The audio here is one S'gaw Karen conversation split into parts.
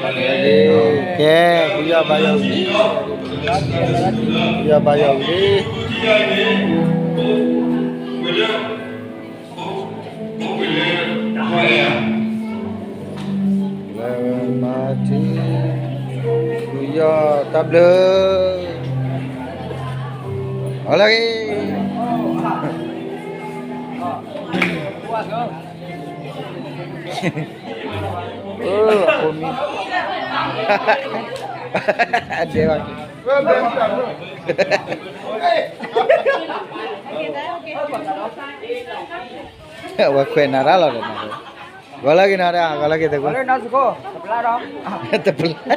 ကဲ, ဖုယီၢ်ဘါယီၢ်ဝံၤလံ, ဖုယီၢ်ဘါယီၢ်ဝံၤလံ. လၢမၤထံ, ဖုယီၢ်တၢ်ဘျၢ, အီၣ်လၢဂ့ၤ. အၢ, အဖိမံၤ, အဒဲဘၣ်, ဝဲခွဲးနၤတၢ်လီၤဒီး, ဂီၤလၢက့ၤနီၤဒၣ်, ဂီၤလၢက့ၤသကွၢ်, တပျၢ်,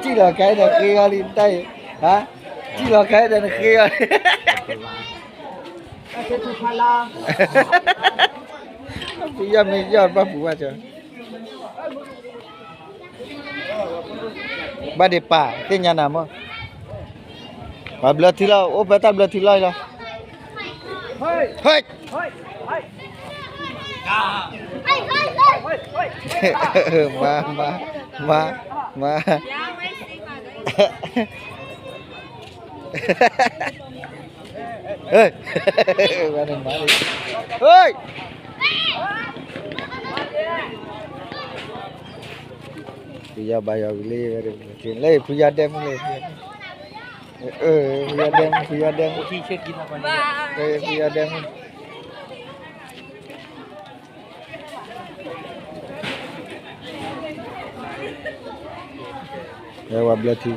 ထံၣ်လီၤခါဒီးဃ့အီၤလံတၢ်အံၤ, ဟါ, ထံၣ်လီၤခါဒီးနဃ့အီၤလံ. ဖုယီၢ်မ့ၢ်ယီၢ်ဘၣ်ပူၤဘၣ်ကၠီ, ဘၣ်ဒံးပာ်သ့ၣ်ညါနၤမ့ၢ်, ပှၤဘျၢထံလီၤ, အိၣ်ဖဲတၢ်ဘျၢထံလီၤအံၤလီၤ. ဟဲ, မၤ, မၤ, မၤ, မၤ, ဟဲ, မၤ, ဟဲ, ဖုယီၢ်ဘါယီၢ်ဝံၤလံ, လၢဖုယီၢ်ဒဲမုၣ်လံ, ဖုယီၢ်ဒဲမုၣ်, ဖုယီၢ်ဒဲမုၣ်, ဖုယီၢ်ဒဲမုၣ်. ဝဲပှၤဘျၢထံကအိၣ်သၢဂၤညါ, ပှၤဘျၢ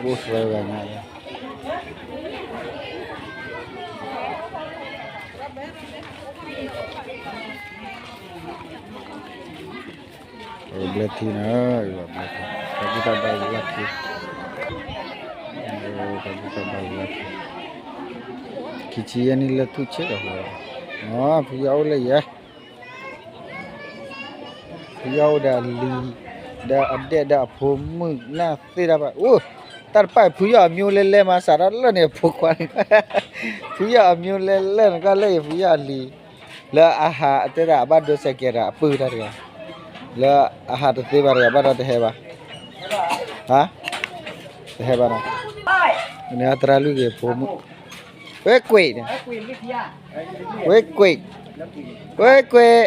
ထံန့ၣ်, ပှၤဘျၢထံ, တၢ်ဘူၣ်တၢ်ဘါဝံၤလၢထံ, တၢ်ဘူၣ်တၢ်ဘါဝံၤလၢထံ, ခံဆံယဲၢ်နံၣ်လၢထူၣ်ဆ့ၣ်ကီး, ဖုယီၢ်အိၣ်လၢယဲ ဖုယီၢ်အိၣ်ဒီးအလံၤ, ဒီးအဒဲၣ်ဒီးအဖိမုၣ်နၢ်သ့ၣ်တဖၣ်, အိၣ်, တၢ်တဖၣ်ဖုယီၢ်အမျိုးလဲလဲမး စးထီၣ်လၢန့ၣ်အဖိခွါန့ၣ်, ဖုယီၢ်အမျိုးလဲလဲနကီၢ်လၢယဖုယီၢ်အလံၤ, လၢအဟးအတဲဒၣ်အဘၣ်ဒိစဲးကဲးတၢ်အပုၢ်တၢ်တဂၤ, လၢအဟးတသ့ဘၣ်တဂၤ ဘၣ်ဒီးတဟဲဘၣ်, ဟါ, တဟဲဘၣ်နီၤ, န့ၣ်သရၣ်လွံၢ်ဂ့ၤဖိမုၣ်, ဝဲကွံာ်န့ၣ်, ဝဲကွံာ်, ဝဲကွံာ်,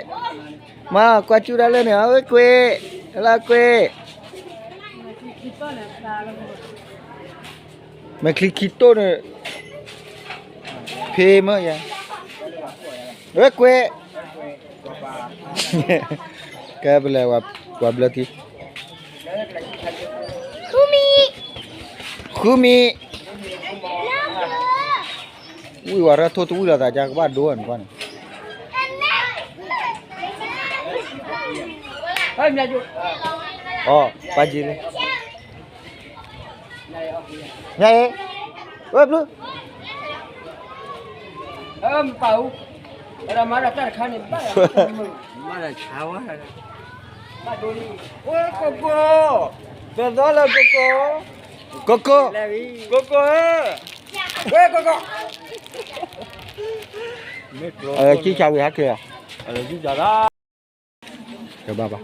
မၤကွၢ်စူၣ်ဒၣ်လၢန့ၣ် ဝဲကွံာ်, လၢကွံာ်, မဲာ်ချံခံတိၢ်န့ၣ်, ဖ့မၢယၤ, ဝဲကွံာ်, ကဲပလဲၤပှၤဘျၢထံ, ဃုမံၤ, ဃုမံၤ, ဝံၢ်ဝဲရၢ်ထိၣ်တဝံၢ်လီၤသးကါကဘၣ်ဒိန့ၣ်ကွၢ်န့ၣ်, အီ, ပာ်က့ၤလံ, ညါအံၤ, ဝဲဘျုး, မၤတၢ်တခါန့ၣ်, မၤတၢ်ဆါဝဲ, ကိကိ, ပသီလၢကိကိ, ကိကိ, ကိကိဧၢ, ဝဲကိကိ, ခံဆါဝံၤဟဲက့ၤ, ကဘၣ်ဘၣ်,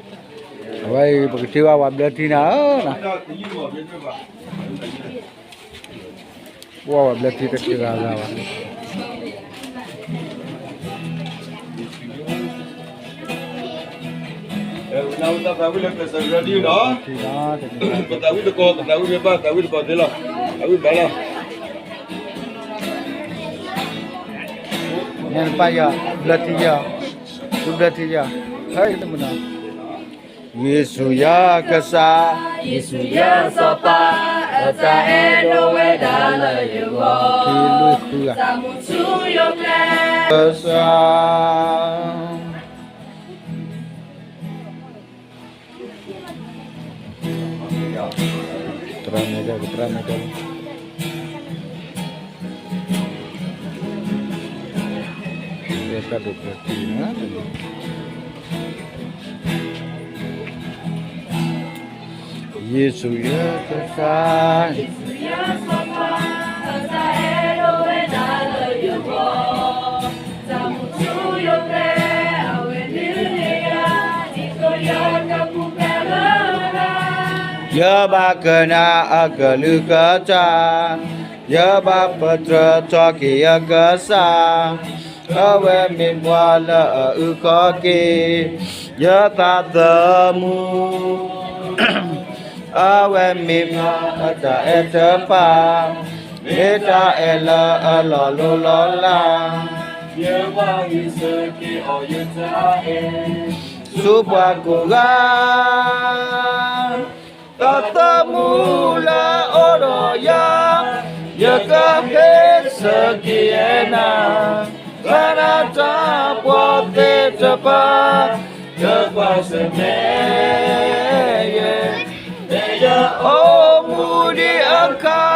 အဝဲအံၤ ပကထံၣ်ဘၣ်ပှၤဘျၢထံနၤဧၢ, ပှၤဘျၢထံတဂၤဂၤဘၣ်, ပသးဝံၣ်လၢကစၢ်ယွၤဒ်နီၤ, ပသးဝံၣ်တကီၢ်, ပသးဝံၣ်မ့ၢ်ဘၣ်, သးဝံၣ်တကီၢ်သ့လီၤ, သးဝံၣ်ဘၣ်လီၤ. ညါတပၢ်ယီၤ, ဘျၢထံယီၤ, သုဘျၢထံယီၤ, ဟဲတမုာ်နီၤ, ယ့ၣ်ၡူးယွၤကစၢ်, ယ့ၣ်ၡူးယွၤစီၤပၤ, အတၢ်အဲၣ်ဒိးဝဲဒၣ်လၢယဂီၢ်, ခံလွံၢ်ဃုဂၤ, ကစၢ် သရၣ်မဲာ်ဒီး သရၣ်မဲာ်ဒီး, တၢ်ဒိးဘျၢထံန့ၣ်, ယ့ၣ်ၡူးယွၤကစၢ်, ယ့ၣ်ၡူးယွၤကစၢ်, အဝဲန့ၣ်လၢယၤ, ဒ်သိးယကပူၤဖျဲးလၢၤဘၣ်. ယဘၣ်ကနၣ်အကလုၢ်ကထါ, ယဘၣ်ပတြၢၤထီၣ်က့ၤယကစၢ်, အဝဲမ့ၢ်ပှၤလၢအအုၣ်က့ၤ ယသးသမူ, အဝဲမ့ၢ်ပှၤအတၢ်အဲၣ်တဖၣ်, မ့ၢ်တၢ်အဲၣ်လၢအလီၤလိၢ်လီၤလး, ယဘၣ်ဟ့ၣ်ဆၢက့ၤအီၤယတၢ်အဲၣ်, ဆူပှၤကိးဂၤ သးသမူလၢအအိၣ်ဒီးယၤ, ယကဟ့ၣ်ဆၢက့ၤနၤ, သရၣ်တၢ်ပှၤသ့ၣ်တဖၣ်, တကွၢ်ဆၢၣ်မဲာ်ယဲ, ဖဲယအိၣ်မူဒံးအခါ,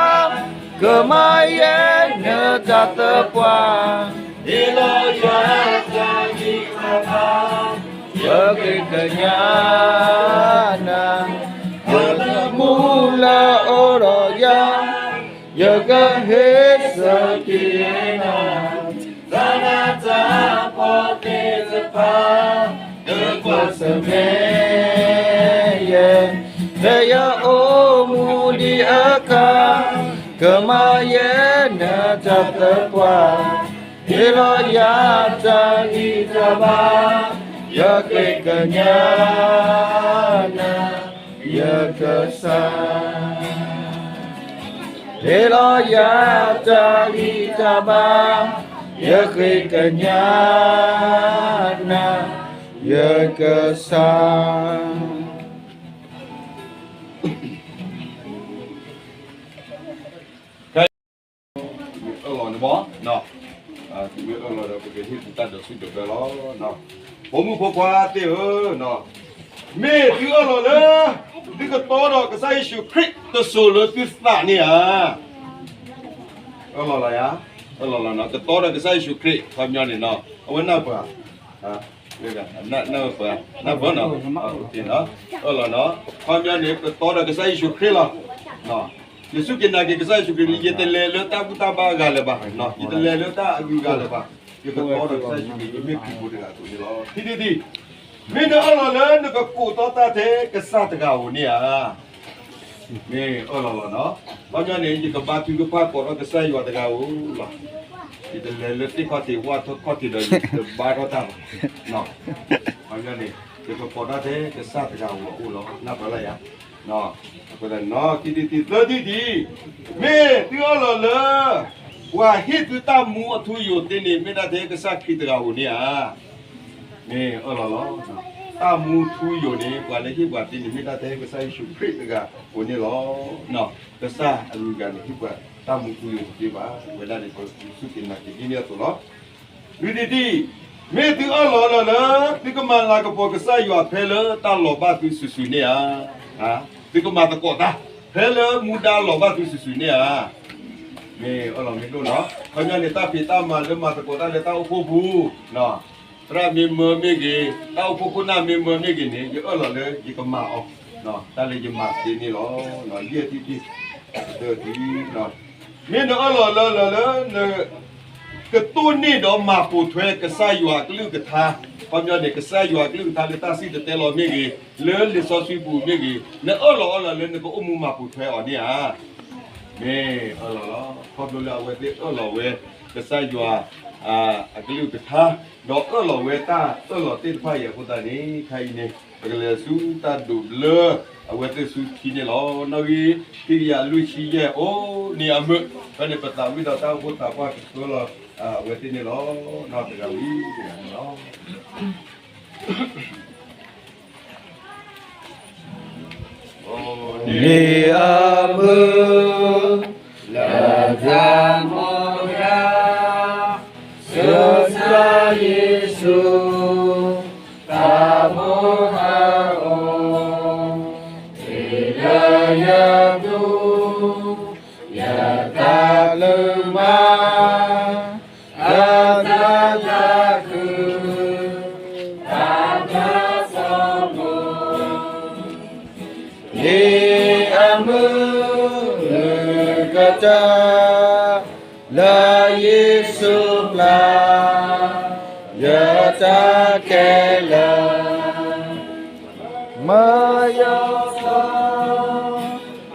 ကမၤယဲနတၢ်သပှၢ်, ဟ့ၣ်လီၤယၤတၢ်ဂံၢ်တၢ်ဘါ ယဃ့ကညးနၤ, သးသမူလၢအအိၣ်ဒီးယၤ, ယကဟ့ၣ်ဆၢက့ၤနၤ, သရၣ်တၢ်ပှၤသ့ၣ်တဖၣ်, တကွၢ်ဆၢၣ်မဲာ်ယဲ, ဖဲယအိၣ်မူဒံးအခါ, ကမၤယဲနတၢ်သပှၢ်, ဟ့ၣ်လီၤယၤတၢ်ဂံၢ်တၢ်ဘါ, ယဃ့ကညးနၤ, ယကစၢ်, ဟ့ၣ်လီၤယၤတၢ်ဂံၢ်တၢ်ဘါ, ယဃ့ကညးနၤ, ယကစၢ်. အၢၣ်လီၤန့ၣ်မ့ၢ်, သုမ့ၢ်အၢၣ်လီၤဒီး ပကဟ့ၣ်သုတၢ်ဒိးဆူၣ်ဒိးဘျၢလီၤ. ဖိမုၣ်ဖိခွါသ့ၣ်ဧၢ, မ့ၢ်သုအၢၣ်လီၤလၢ သုကတီဒီးကစၢ်ယ့ၣ်ၡူးခရံာ်တစိၤလၢသုသးန့ၣ်ဧါ. အၢၣ်လီၤလီၤယၤ, အၢၣ်လီၤလီၤနီၤ, ကတီဒီးကစၢ်ယ့ၣ်ၡူးခရံာ် ခီပညီန့ၣ်နီၤ, အဝဲနၢ်ပှၤ နၢ်ပှၤ, နၢ်ပှၤနီၤ, အၢၣ်လီၤနီၤ, ခီပညီန့ၣ် ကတီဒီးကစၢ်ယ့ၣ်ၡူးခရံာ်လီၤ. ယစူၢ်က့ၤနာ်က့ၤကစၢ်ယ့ၣ်ၡူးခရံာ်န့ၣ် ယတလဲၤလၢတၢ်ဘူၣ်တၢ်ဘါအဂၤလၢၤဘၣ်, ယတလဲၤလၢတၢ်အဂုၤအဂၤလၢၤဘၣ်, ယကတီဒီးကစၢ်ယ့ၣ်ၡူးခရံာ် ယမ့ၢ်ခရံာ်ဖိတဂၤအသိးန့ၣ်လီၤ. ခံထံၣ်တထံၣ်, မ့ၢ်နအၢၣ်လီၤလၢနကကိးထီၣ်တၢ်ထဲကစၢ်တဂၤဧိၤန့ၣ်ဧါ. မ့ၢ်အၢၣ်လီၤလီၤနီၤ, ခီပညီန့ၣ် ယကဘါထုကဖၣ်ကိးထီၣ်ကစၢ်ယွၤတဂၤဧိၤလီၤ. ယတလဲၤလၢသ့ၣ်ခီၣ်ထံးဝၣ်ခီၣ်ထံးဒီး ယတဘါထီၣ်တၢ်ဘၣ်. ခီပညီန့ၣ် ယကကိးထီၣ်ထဲကစၢ်တဂၤဧိၤအအိၣ်လီၤ. နၢ်ပၢၢ်လၢယၤ, အဃိသတးန့ၣ် ခံထံၣ်တထံၣ်, သၢထံၣ်တထံၣ်, မ့ၢ်သုအၢၣ်လီၤလၢ ပှၤဟ့ၣ်သုတၢ်မူအထူအယိာ်သ့န့ၣ် မ့ၢ်ဒၣ်ထဲကစၢ်ခရံာ်တဂၤဧိၤန့ၣ်ဧါ. မ့ၢ်အၢၣ်လီၤလီၤ. တၢ်မူထူယိာ်န့ၣ် ပှၤလၢဟ့ၣ်ပှၤသ့န့ၣ် မ့ၢ်ဒၣ်ထဲကစၢ်ယ့ၣ်ၡူးခရံာ်တဂၤဧိၤန့ၣ်လီၤ. ကစၢ်အဂုၤအဂၤန့ၣ် ဟ့ၣ်ပှၤတၢ်မူထူယိာ်တသ့ဘၣ်. ဝဲဒၣ်န့ၣ် ပစူၢ်က့ၤနာ်က့ၤဒ်န့ၣ်အသိးလီၤ. လွံၢ်ထံၣ်တထံၣ်, မ့ၢ်သုအၢၣ်လီၤလီၤလၢ သုကမၤလၤကပီၤကစၢ်ယွၤဖဲလၢတၢ်လီၤဘၣ်သုစုာ်စုာ်န့ၣ်ဧါ. သုကမၤသကိးတၢ် ဖဲလၢမူဒါလီၤဘၣ်သုစုာ်စုာ်န့ၣ်ဧါ. မ့ၢ်အၢၣ်လီၤမ့ၢ်ဒိၣ်နီၤ, ခီပညီန့ၣ် တၢ်ဖံးတၢ်မၤလၢမၤသကိးတၢ်လၢတၢ်အိၣ်ဖှိၣ်ပူၤ, သရၣ်မ့ၢ်မၢမ့ၢ်ဂ့ၤ, တၢ်အိၣ်ဖှိၣ်ခိၣ်နၢ်မ့ၢ်မၢမ့ၢ်ဂ့ၤန့ၣ် ယအၢၣ်လီၤလၢယကမၤအီၤ, တၢ်လၢယမၤသ့န့ၣ်လီၤ. ယဲၢ်ထံၣ်တထံၣ်, တထံၣ်, မ့ၢ်နအၢၣ်လီၤလၢလၢလၢ န ကတိၢ်နီၣ်ဒီးမၤပိာ်ထွဲကစၢ်ယွၤအကလုၢ်ကထါ, ခီပညီန့ၣ် ကစၢ်ယွၤအကလုၢ်ကထါလၢတၢ်စံၣ်တဲၤတဲလီၤမ့ၢ်ဂ့ၤ, လၢလံာ်စီဆှံပူၤမ့ၢ်ဂ့ၤ, နအၢၣ်လီၤအီလီၤလၢနကအိၣ်မူမၤပိာ်ထွဲအီၤန့ၣ်ဧါ. မ့ၢ်အၢၣ်လီၤလီၤ. ခီဖျိလၢအဝဲသ့ၣ်အၢၣ်လီၤဝဲ ကစၢ်ယွၤ အကလုၢ်ကထါ, ဒီးအၢၣ်လီၤဝဲတၢ်အၢၣ်လီၤသ့ၣ်တဖၣ်အံၤအဃိသတးန့ၣ် ခဲအံၤန့ၣ် ပကလဲၤဆူတၢ်ဒိးဘျၢ အဝဲသ့ၣ်ဆူခံန့ၣ်လီၤ. နီၣ်ဂံၢ်ခံကယၤလွံၢ်ဆံယဲၢ်အိၣ်န့ၣ်အမုာ်, ဖဲန့ၣ်ပသးဝံၣ်ဒီးတၢ်အိၣ်ဖှိၣ်သးပှၢ်ကဆှၢလီၤ အဝဲသ့ၣ်န့ၣ်လီၤ. နီၢ်တဂၤဝံၤတဂၤန့ၣ်လီၤ. န့ၣ်အမုာ် လၢတၢ်မိၣ်ယၤ ကစၢ်ယ့ၣ်ၡူး တၢ်မိၣ်ဟးအိၣ် လၢယတူၢ် ယတၢ်ကမၣ် အတၢ်သးခု တၢ်ကစီၣ်မိၢ် န့ၣ်အမုာ်ကတၢၢ် လၢယ့ၣ်ၡူးပျၢ် ယတၢ်ခဲလၢာ် မၢယီၤစီၤ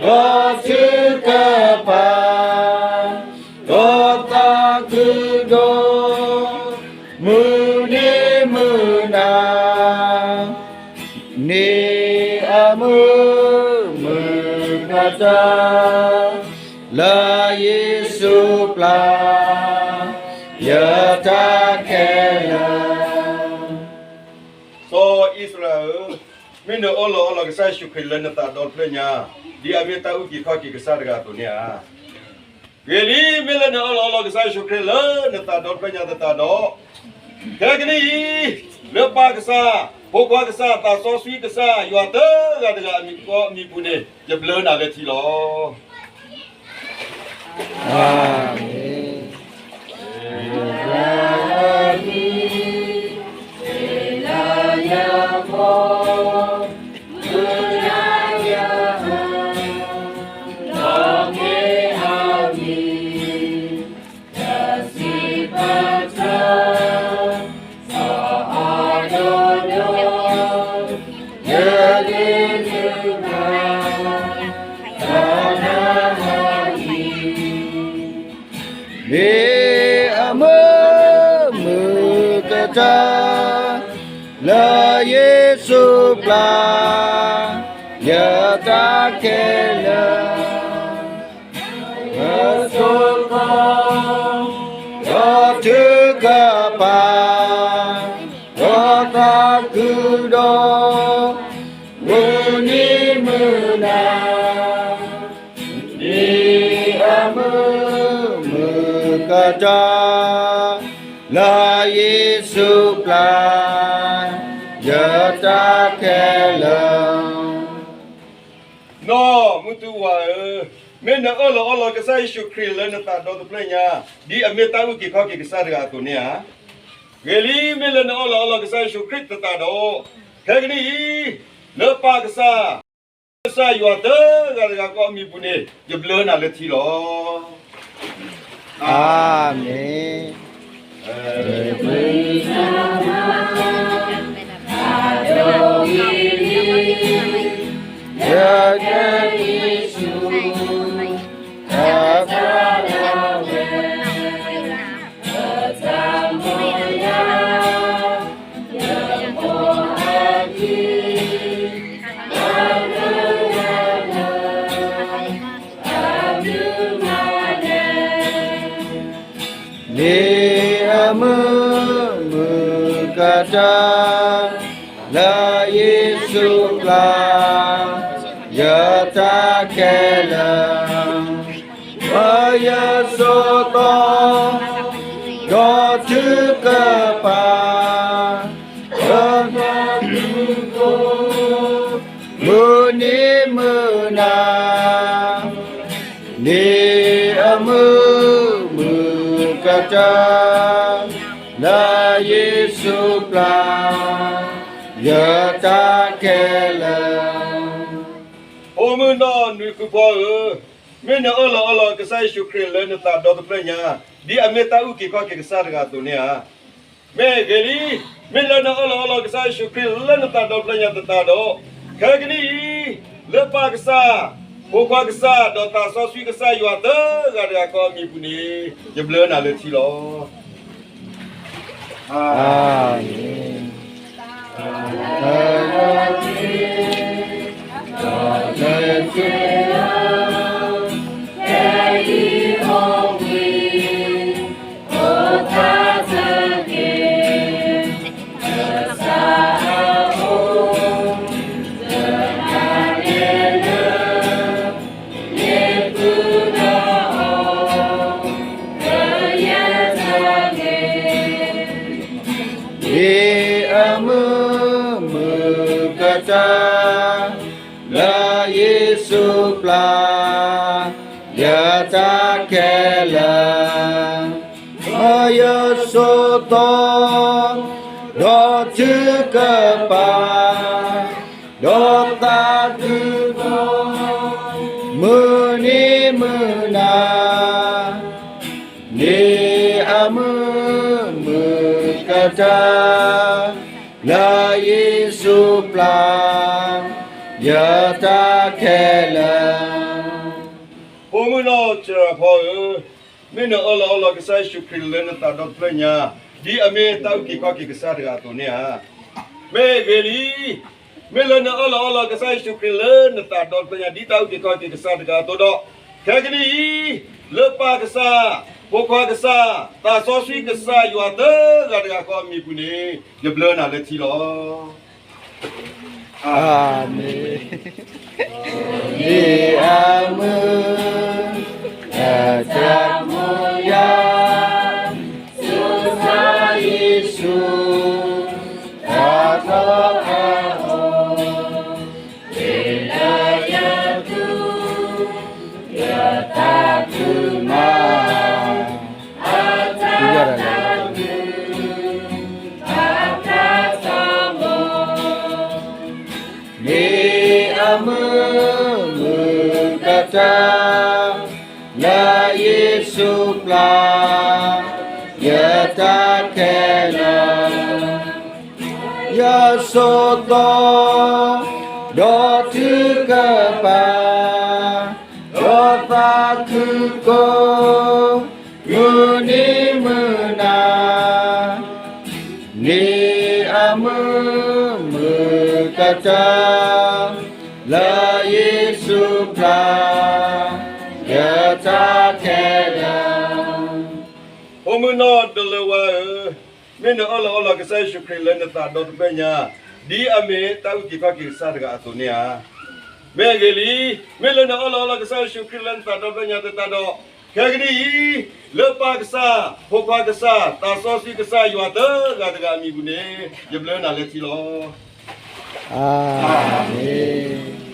ဒီးထုကဖၣ်, ဒီးသးခုဒိၣ်, မုၢ်နံၤမုၢ်နၤ, န့ၢ်အမုာ်မုာ်ကတၢၢ်, လၢယ့ၣ်ၡူးပျၢ်, ယတၢ်ခဲလၢာ်. စီၤအံၣ်စရ့လးဧၢ, မ့ၢ်နအၢၣ်လီၤအီလီၤကစၢ်ယ့ၣ်ၡူးခရံာ်လၢနသးဒီဖျၢၣ်ညါ, ဒ်အမ့ၢ်တၢ်အုၣ်က့ၤခီၣ်က့ၤကစၢ်တဂၤအသိးန့ၣ်ဧါ. ဂ့ၤလံ, မ့ၢ်လၢနအၢၣ်လီၤအီလီၤကစၢ်ယ့ၣ်ၡူးခရံာ်လၢနသးဒီဖျၢၣ်ညါသတးဒီး, ခဲကနံၣ်အံၤ, လၢပၢ်ကစၢ်, ဖိခွါကစၢ်, သးစီဆှံကစၢ်, ယွၤတဂၤတဂၤအမံၤကိးအမံၤပူၤန့ၣ်, ယဘျၢနၤလၢထံလီၤ. အၤမ့ၣ်. မ့ၢ်အမုာ်မုာ်ကတၢၢ်, လၢယ့ၣ်ၡူးပျၢ်, ယတၢ်ခဲလၢာ်. အစိကီ, ဒီးထုကဖၣ်, ဒီးသးခုဒိၣ်, မုၢ်နံၤမုၢ်နၤ, မ့ၢ်အမုာ်မုာ်ကတၢၢ်, လၢယ့ၣ်ၡူးပျၢ်, ယတၢ်ခဲလၢာ်. နီၢ်မုၢ်သူဝါဧၢ, မ့ၢ်နအၢၣ်လီၤအီလီၤကစၢ်ယ့ၣ်ၡူးခရံာ်လၢနသးဒီတဖျၢၣ်ညါ, ဒ်အမ့ၢ်တၢ်အုၣ်က့ၤခီၣ်က့ၤကစၢ်တဂၤအသိးန့ၣ်ဧါ. ဂ့ၤလံ, မ့ၢ်လၢနအၢၣ်လီၤအီလီၤကစၢ်ယ့ၣ်ၡူးခရံာ်သတးဒီး, ခဲကနံၣ်အံၤ, လၢပၢ်ကစၢ်, ကစၢ်ယွၤတဂၤတဂၤကိးအမံၤပူၤန့ၣ်, ယဘျၢနၤလၢထံလီၤ. အၤမ့ၣ်. မ့ၢ်အမုာ်မုာ်ကတၢၢ်, လၢယ့ၣ်ၡူးပျၢ်, ယတၢ်ခဲလၢာ်. ပယဆိးသီ, ဒီးထုကဖၣ်, ဒီးသးခုဒိၣ်, မုၢ်နံၤမုၢ်နၤ, မ့ၢ်အမုာ်မုာ်ကတၢၢ်, လၢယ့ၣ်ၡူးပျၢ်, ယတၢ်ခဲလၢာ်. အိၣ်မုၢ်နီၢ်နွံဃုဖီဧၢ, မ့ၢ်နအၢၣ်လီၤအီလီၤကစၢ်ယ့ၣ်ၡူးခရံာ်လၢနသးဒီတဖျၢၣ်ညါ, ဒ်အမ့ၢ်တၢ်အုၣ်က့ၤခီၣ်က့ၤကစၢ်တဂၤအသိးန့ၣ်ဧါ. မ့ၢ်ဂ့ၤလံ, မ့ၢ်လၢနအၢၣ်လီၤအီလီၤကစၢ်ယ့ၣ်ၡူးခရံာ်လၢနသးဒီဖျၢၣ်ညါသတးဒီး, ခဲကနံၣ်အံၤ, လၢပၢ်ကစၢ်, ဖိခွါကစၢ်, ဒီးသးစီဆှံကစၢ်ယွၤတဂၤတဂၤကိးအမံၤပူၤန့ၣ်, ယဘျၢနၤလၢထံလီၤ. အၤမ့ၣ်.မ့ၢ်အမုာ်မုာ်ကတၢၢ်, လၢယ့ၣ်ၡူးပျၢ်, ယတၢ်ခဲလၢာ်. ပယဆိးသီ, ဒီးထုကဖၣ်, ဒီးသးခုဒိၣ်, မုၢ်နံၤမုၢ်နၤ, မ့ၢ်အမုာ်မုာ်ကတၢၢ်, လၢယ့ၣ်ၡူးပျၢ်, ယတၢ်ခဲလၢာ်. နီၢ်စရၢဖီဧၢ, မ့ၢ်နအၢၣ်လီၤအီလီၤကစၢ်ယ့ၣ်ၡူးခရံာ်လၢနသးဒီဖျၢၣ်ညါ, ဒ်အမ့ၢ်တၢ်အုၣ်က့ၤခီၣ်က့ၤကစၢ်တဂၤအသိးန့ၣ်ဧါ. မ့ၢ်ဂ့ၤလံ, မ့ၢ်လၢနအၢၣ်လီၤအီလီၤကစၢ်ယ့ၣ်ၡူးခရံာ်လၢနသးဒီဖျၢၣ်ညါ ဒ်တၢ်အုၣ်က့ၤခီၣ်က့ၤကစၢ်တဂၤအသိးဒီး, ခဲကနံၣ်အံၤ, လၢပၢ်ကစၢ်, ဖိခွါကစၢ်, သးစီဆှံကစၢ်ယွၤသၢဂၤတဂၤဃီအမံၤပူၤန့ၣ်, ယဘျၢနၤလၢထံလီၤ. အၤမ့ၣ်. မ့ၢ်အမုာ်, တၢ်မုာ်ယၤ, စူၢ်က့ၤယ့ၣ်ၡူး, တၢ်ကီတၢ်ခဲ, မ့ၢ်လၢယသူၣ်, ယသးခုမး, အတၢ် မ့ၢ်အမုာ်မုာ်ကတၢၢ်, လၢယ့ၣ်ၡူးပျၢ်, ယတၢ်ခဲလၢာ်, ယဆိးသီ, ဒီးထုကဖၣ်, ဒီးသးခုကိး, မုၢ်နံၤမုၢ်နၤ, မ့ၢ်အမုာ်မုာ်ကတၢၢ်, လၢယ့ၣ်ၡူးပျၢ်, ယတၢ်ခဲလၢာ်. ဖိမုၣ်နီၢ်ဒလၢဝါဧၢ, မ့ၢ်နအၢၣ်လီၤအီလီၤကစၢ်ယ့ၣ်ၡူးခရံာ်လၢနသးဒီတဖျၢၣ်ညါ, ဒ်အမ့ၢ်တၢ်အုၣ်က့ၤခီၣ်က့ၤကစၢ်တဂၤအသိးန့ၣ်ဧါ. မ့ၢ်ဂ့ၤလံ, မ့ၢ်လၢနအၢၣ်လီၤအီလီၤကစၢ်ယ့ၣ်ၡူးခရံာ်လၢနသးဒီဖျၢၣ်ညါသတးဒီး, ခဲကနံၣ်အံၤ, လၢပၢ်ကစၢ်, ဖိခွါကစၢ်, သးစီဆှံကစၢ်ယွၤသၢဂၤတဂၤအမံၤပူၤန့ၣ်, ယဘျၢနၤလၢထံလီၤ. အၤမ့ၣ်.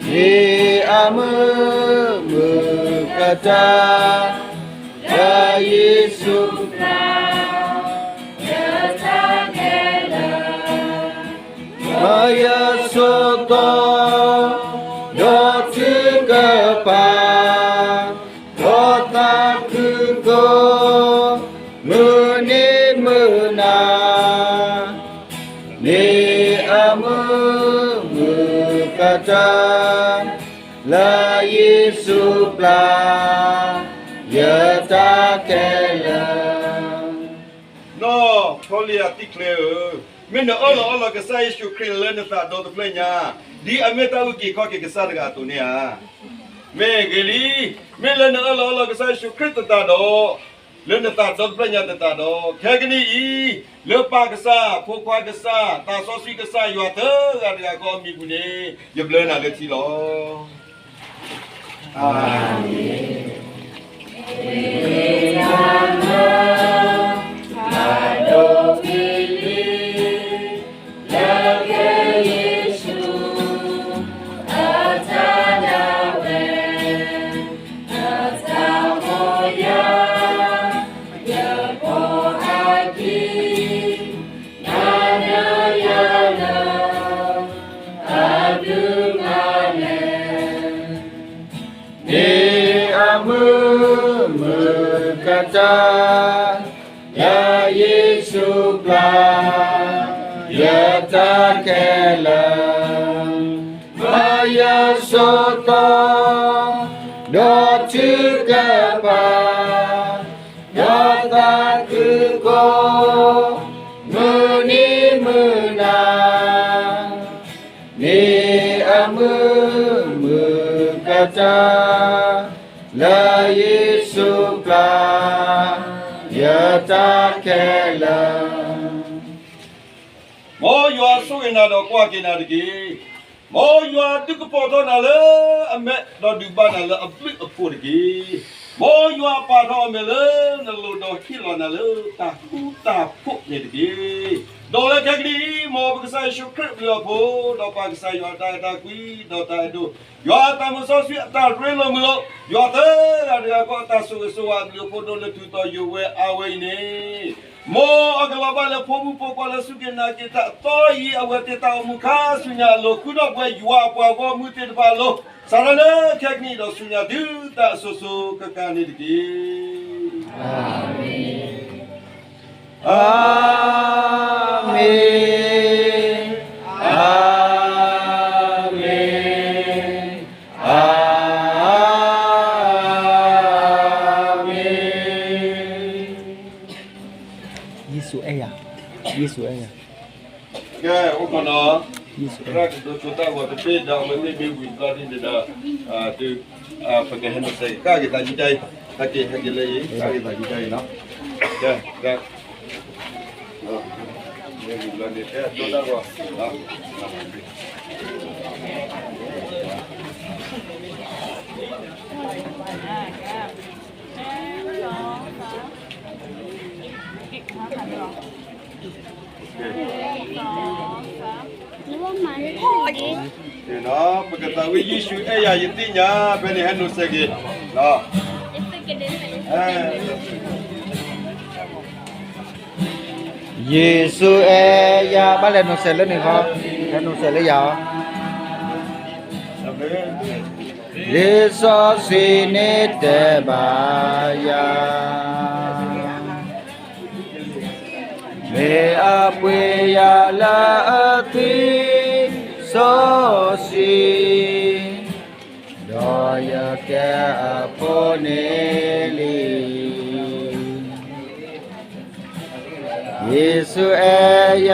မ့ၢ်အမုာ်မုာ်ကတၢၢ်, လၢယ့ၣ်ၡူးပျၢ်, ယတၢ်ခဲလၢာ်, မ့ၢ်ယဆိးသီ, ဒီးထုကဖၣ်, ဒီးသးခုကိး, မုၢ်နံၤမုၢ်နၤ, မ့ၢ်အမုာ်မုာ်ကတၢၢ်, လၢယ့ၣ်ၡူးပျၢ်, ယတၢ်ခဲလၢာ်. နီၢ်ဖီလံယၤသံၣ်ချ့ဧၢ, မ့ၢ်နအၢၣ်လီၤအီလီၤကစၢ်ယ့ၣ်ၡူးခရံာ်လၢနသးဒီတဖျၢၣ်ညါ, ဒ်အမ့ၢ်တၢ်အုၣ်က့ၤခီၣ်က့ၤကစၢ်တဂၤအသိးန့ၣ်ဧါ. မ့ၢ်ဂ့ၤလံ, မ့ၢ်လၢနအၢၣ်လီၤအီလီၤကစၢ်ယ့ၣ်ၡူးခရံာ်သတးဒီး, လၢနသးဒီတဖျၢၣ်ညါသတးဒီး, ခဲကနံၣ်အံၤ, လၢပၢ်ကစၢ်, ဖိခွါကစၢ်, သးစီဆှံကစၢ်ယွၤသၢဂၤတဂၤဃီအမံၤပူၤန့ၣ်, ယဘျၢနၤလၢထံလီၤ. အၤမ့ၣ်. မ့ၢ်အမုာ်မုာ်ကတၢၢ်, လၢယ့ၣ်ၡူးပျၢ်, ယတၢ်ခဲလၢာ်, မ့ၢ်ယဆိးသီ, ဒီးထုကဖၣ်, ဒီးသးခုကိး, မုၢ်နံၤမုၢ်နၤ, မ့ၢ်အမုာ်မုာ်ကတၢၢ်, လၢယ့ၣ်ၡူးပျၢ်, ယတၢ်ခဲလၢာ်. မ်ယွၤဆိၣ်ဂ့ၤနၤဒီးကွၢ်က့ၤနၤတက့ၢ်. မ်ယွၤဒုးကပီၤထီၣ်နၤလၢအမဲာ်, ဒီးဒုးဘၣ်နၤလၢအဘျုးအဖှိၣ်တက့ၢ်. မ်ယွၤပာ်ထီၣ်အမဲာ်လၢနလိၤ, ဒီးဟ့ၣ်လီၤနၤလၢတၢ်ဃူတၢ်ဖိးန့ၣ်တက့ၢ်. ဒီးလၢခဲကနံၣ်အံၤ မ်ပကစၢ်ယ့ၣ်ၡူးခရံာ်အဘျုးအဖှိၣ်, ဒီးပၢ်ကစၢ်ယွၤအတၢ်အဲၣ်တၢ်ကွံ, ဒီးတၢ်အဲၣ်ဒိၣ်, ယွၤအတၢ်မုၢ်စီဆှံအတၢ်ရ့လိာ်မုာ်လိာ်, ယွၤသၢဂၤတဂၤဃီအတၢ်ဆိၣ်ဂ့ၤဆိၣ်ဝါအဘျုးအဖှိၣ်ဒိၣ်လၢထူးထီၣ်ယိာ်ဝဲအါဝဲအံၤန့ၣ်, မ်အကလီၤဘၣ်လၢဖိမုၣ်ဖိခွါလၢအစူၢ်က့ၤနာ်က့ၤတၢ်အသီအံၤ အဝဲသ့ၣ်တၢ်အိၣ်မူခါဆူညါအလိၤ ဃုထီၣ်ပဝဲယွၤအပှၤဂီၢ်မုၢ်သ့ၣ်တဖၣ်အလိၤ, စးထီၣ်လၢခဲကနံၣ်အံၤဒီးဆူညါတုၤတၢ်အစိၤစိၤဃၣ်ဃၣ်န့ၣ်တက့ၢ်. အၤမ့ၣ်, အၤမ့ၣ်, အၤမ့ၣ်. ယ့ၣ်ၡူးအဲၣ်ယၤ, ယ့ၣ်ၡူးအဲၣ်ယၤ, ကဲ အိၣ်ခိးနီၤ, ယ့ၣ်ၡူးအဲၣ်, သရၣ်ကဒိးဆိတၢ်ဂီၤတဘ့ၣ် ဒီးအဝဲသ့ၣ်မ့ၢ်ဝံၤဘျီဒ်န့ၣ်ဒီး တုၤ ပကဟဲနုာ်စဲးက့ၤ ကၣ်က့ၤသးဒ်အံၤ, ကၣ်က့ၤ ဟဲက့ၤလၢအံၤ ကၣ်က့ၤသးဒ်အံၤနီၤ, ကဲ ကဲ မ့ၢ်ဝံၤဘျီန့ၣ် ကဲ ဒိတၢ်ဂီၤ ပကသးဝံၣ် ယ့ၣ်ၡူးအဲၣ်ယၤ ယသ့ၣ်ညါ ဖဲန့ၣ်ဟဲနုာ်စဲးက့ၤ, ယ့ၣ်ၡူးအဲၣ်ယၤ ဘၣ်လဲၤနုာ်စဲးလၢန့ၣ်ဃီ, လဲၤနုာ်စဲးလၢယၤအီၤ, လံာ်စီဆှံန့ၣ်တဲဘၣ်ယၤ မ့ၢ်အပှ့ၤယၤလၢအသွံၣ်စီဆှံ, ဒီးယကဲအဖိန့ၣ်လံ. ယ့ၣ်ၡူးအဲၣ်ယၤ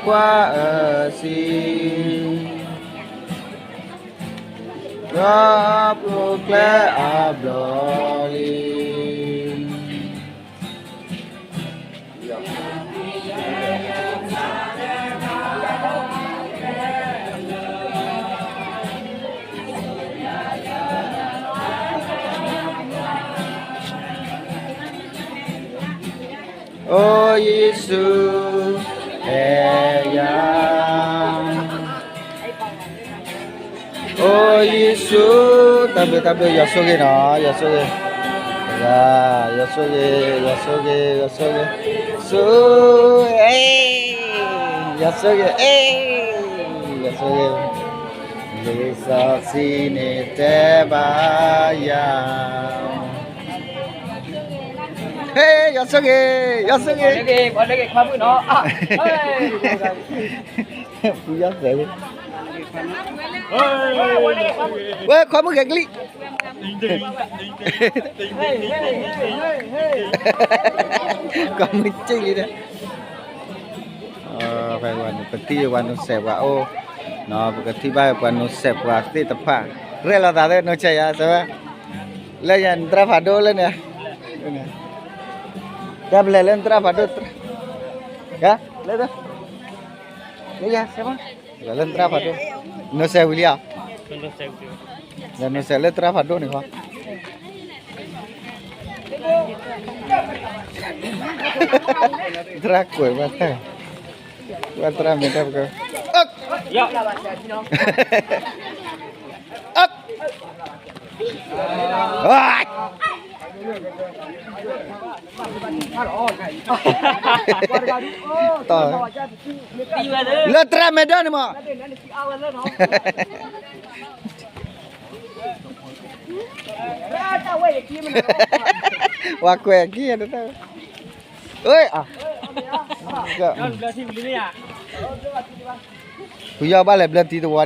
ပှၤအၢၣ်စံ, ဒီးပူၤကျဲအဘျီလံ. အိယ့ၣ်ၡူးအဲၣ်ယၤ, အိယ့ၣ်ၡူး, တၢ်ဘျုးတၢ်ဘျုး ယွၤဆိၣ်ဂ့ၤနီၤ, ယွၤဆိၣ်ဂ့ၤ, ယွၤဆိၣ်ဂ့ၤ, ယွၤဆိၣ်ဂ့ၤ, ယွၤဆိၣ်ဂ့ၤ, ဆိၣ်, အဲၣ်, ယွၤဆိၣ်ဂ့ၤ, အဲၣ်, ယွၤဆိၣ်ဂ့ၤ, လံာ်စီဆှံန့ၣ်တဲဘၣ်ယၤ ဟ့ၣ် ယွၤဆိၣ်ဂ့ၤ, ယွၤဆိၣ်ဂ့ၤ, ဖုယီၢ်သဲး, ဝဲခွါမုၣ်ဂဲၤကလံၣ်, ခွါမုၣ်ကလံၣ်ဒီး ဖဲဝဲန့ၣ် ပထံၣ်ပှၤနုာ်စဲးပှၤအိၣ်, ပကထံၣ်ဘၣ်ပှၤနုာ်စဲးပှၤသ့ၣ်တဖၣ်, ရဲၣ်လီၤသးသ့ၣ်နုာ်စဲးယၤစၢၤဝဲ, လၢယၤနသရၣ်ဖးဒိၣ်လၢန့ၣ်, တၢ်ပလဲၤလၢနသရၣ်ဖးဒိၣ်, လၢ, လၢယၤစၢၤမး, လၢနသရၣ်ဖးဒိၣ်, နုာ်စဲးဝံၤလံဧါ, ယနုာ်စဲးလၢသရၣ်ဖးဒိၣ်န့ၣ်ဃီ သရၣ်ကွဲးဝဲတၢ်, ဝဲသရၣ်မ့ၢ်တၢ်ပက, လၢသရၣ်မဲာ်ဒၢန့ၣ်မး ဝဲကွဲးကံၢ်, ဖုယီၢ်ဘၣ်လဲၤဘျၢထံတဝီဒံးဧါ,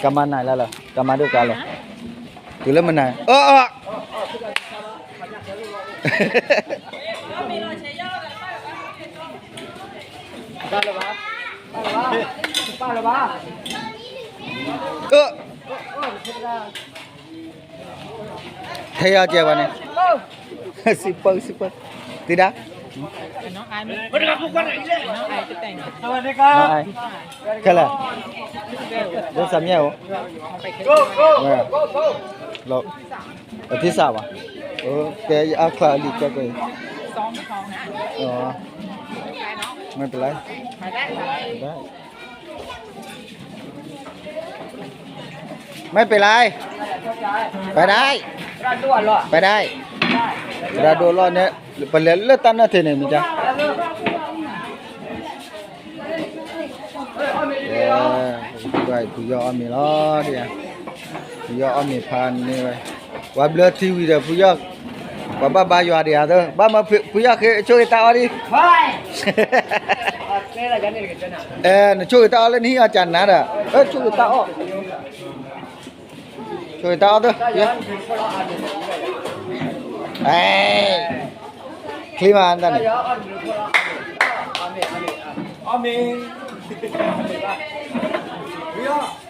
ကမၤနၤလၢလၢ ကမၤဒိၣ်ကါလဲၣ်, တုၤလၢမနၤ, အၢ, ထဲယီၤကဲဝဲန့ၣ်, စံးပၢစံးပၢ, တံၤဒါ, ခဲလၢာ်, ဒိစၢ်မ့ၢ်အိၣ်, ပထံၣ်စၢ်ဘၣ်, ကဲယအါချါအလံာ်ကဲကွဲၢ်, ไม่เป็นไร ไม่เป็นไร ไปได้ ไปได้ ပဒိၣ်လီၢ်န့ၣ် ပလဲၤလၢတၢ်နၢၣ်ထံးန့ၣ် မ့ၢ်ကါ ဖုယီၢ်အီၣ်မ့ၤလီၤဒ်ယါ, ဖုယီၢ်အီၣ်မ့ၤဖးန့ၢ်ဝဲ, ပှၤဘျၢထံဝံၤဒီးဖုယီၢ်, ပှၤဘၣ်ဘါယွၤဒံးဧါသၢ, ဘၣ်မၢဖုယီၢ်ဃ့ဆိၣ်ဂ့ၤတၢ်အီၣ်ဒံး, အဲ နဆိၣ်ဂ့ၤတၢ်အီၣ်လၢနဟံၣ်အီၣ်ကနၤဒီး, ဆိၣ်ဂ့ၤတၢ်အီၣ်, ဆိၣ်ဂ့ၤတၢ်အီၣ်သၢ, ချ့မးတၢ်န့ၣ်, အီၣ်မ့ၤ, ဖုယီၢ်